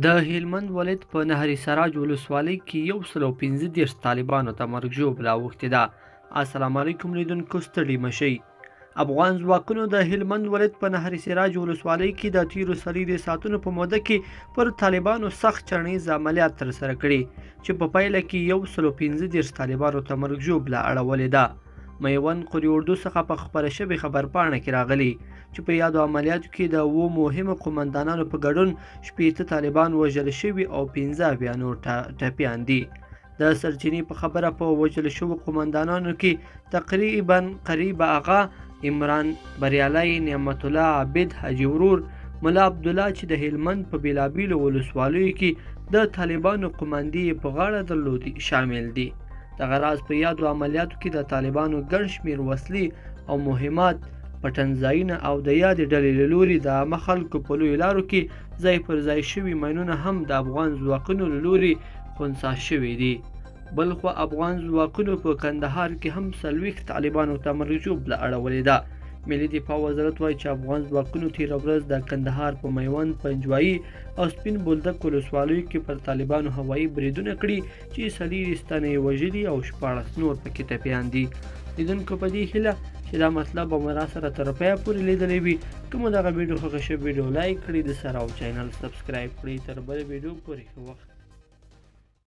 د هلمند ولایت په نهر سراج ولسوالۍ کې 135 طالبانو ته مرګ ژوبله اوښتې ده. السلام علیکم لیدونکو، ستړي مه شئ. افغان ځواکونو د هلمند ولایت په نهر سراج ولسوالۍ کې د تیرو 24 ساعتونو په موده کې پر طالبانو سخت چڼیز عملیات ترسره کړي چې په پایله کې 135 طالبانو ته مرګ ژوبله اړولې ده. میوند قول اردو څخه په خپره شوې خبرپاڼه کې راغلي چې په یادو عملیاتو کې د 7 مهمو قومندانانو په ګډون 60 طالبان وژل شوي او 75 نور ټپیان دي. د سرچینې په خبره په وژل شوو قومندانانو کې تقریبا قریب آغا، عمران بریالی، نعمت الله عابد، حاجي ورور، ملا عبدالله چې د هلمند په بېلابېلو ولسوالیو کې د طالبانو قوماندې یې په غاړه درلودې شامل دي. دغه راز په یادو عملیاتو کې د طالبانو ګڼ شمېر وسلې او مهمات، پټنځایونه او د یادې ډلې له لوري د عامه خلکو په لویو لارو کې ځای پر ځای شوي ماینونه هم د افغان ځواکونو له لوري خنثا شوي دي. بلخوا افغان ځواکونو په کندهار کې هم 40 طالبانو ته مرګ ژوبله اړولې ده. ملي دفاع وزارت وایي چې افغان ځواکونو تېره ورځ د کندهار په میوند، پنجوايي او سپین بولدک ولسوالیو کې پر طالبانو هوایي بریدونه کړي چې 24 تنه یې وژلي او 16 نور پکې ټپیان دي. لیدونکو په دې هیله چې دا مطلب به مو راسره تر پایه پورې لیدلی وي. که مو دغه ویډیو خوښه شوه، ویډیو لایک کړئ، د سره او چینل سبسکرایب کړئ. تر بلې ویډیو پورې ښه وخت.